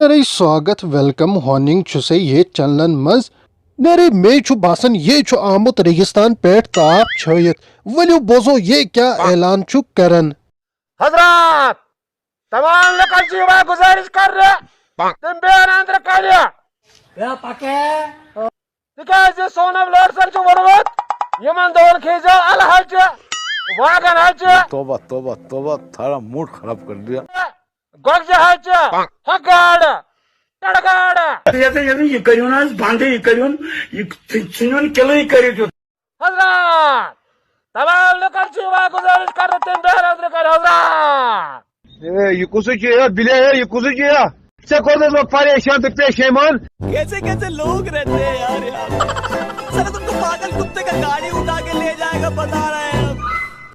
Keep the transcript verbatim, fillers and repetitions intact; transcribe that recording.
سارے سواگت، ویلکم، ہوننگ چھُ سے یتھ چینلن منٛز۔ نرے مے چھُ باسان یے چھُ آمُت ریگستان پٮ۪ٹھ تاپھ چھٲیِتھ۔ ؤلِو بوزو یے کیٛاہ اعلان چھُ کران۔ حضرات، تمام لُکن چھِ یِوان گُزٲرِش کرنہٕ، تِم بیٚہن أنٛدرٕ کنہِ۔ تِکیٛازِ سونم لٲر سر چھُ ووٚنمُت، یِمن دۄہن کھیزیو الہٕ ہچہِ، واگن ہچہِ، توبہ، توبہ، توبہ، تھوڑا موڈ خراب کر دیا۔ گۄگجہِ ہچہِ، ہۄکھ گاڈٕ، ٹٮ۪ڈٕ گاڈٕ۔ یہِ ہسا ییٚلہِ نہٕ یہِ کٔرِو نہٕ حظ بنٛدٕے، یہِ کٔرِو نہٕ، یہِ ژھٕنِو نہٕ کِلٕے کٔرِتھ یوٚت۔ حضرات، تمام لُکن چھِ یِوان گُزٲرِش کرنہٕ، تِم بیٚہن أنٛدرٕ کنہِ حضرات۔ اے، یہِ کُسُے چھُ یا بِلے، اے، یہِ کُسُے چھُ یا؟ ژےٚ کوٚرنَس بہٕ پریشان تہٕ پیشیمان۔ कैसे कैसे लोग रहते हैं यार, यार। साला तुमको पागल कुत्ते का गाड़ी उठा के ले जाएगा, बता रहे हैं।